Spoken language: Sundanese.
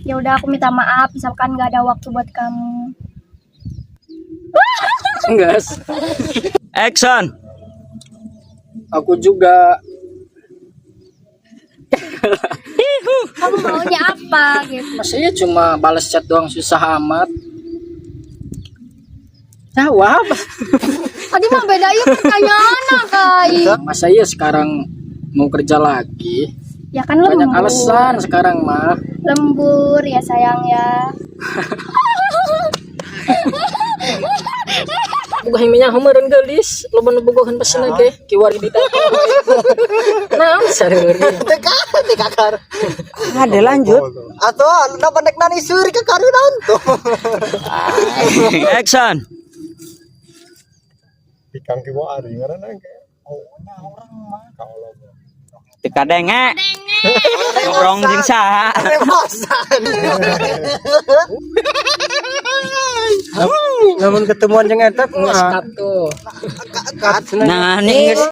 Ya udah, aku minta maaf misalkan nggak ada waktu buat kamu. Enggak. Action. Aku juga. Kamu maunya apa gitu? Masa iya cuma balas chat doang susah amat. Jawab. Tadi mah beda ya pertanyaan, Kai. Masa iya sekarang mau kerja lagi? Ya kan lembur. Banyak alasan sekarang mah. Lembur ya, sayang, ya. Boga himinya meureun geulis, loba nu bogoheun pesen ge kiwari di Nah, sareureun. Teka, teka kar. Ada lanjut. Atau dapat nek nani suri ke karu naon tuh. Action. Bikang kiwa ari ngaranna ge. Oh, nah orang mah kalau Teu kadenge. Ngobrol jeung saha? Remosan. Namun ketemuan jeung eta Geus kumaha? cut tuh. Kat. Nah, ini geus.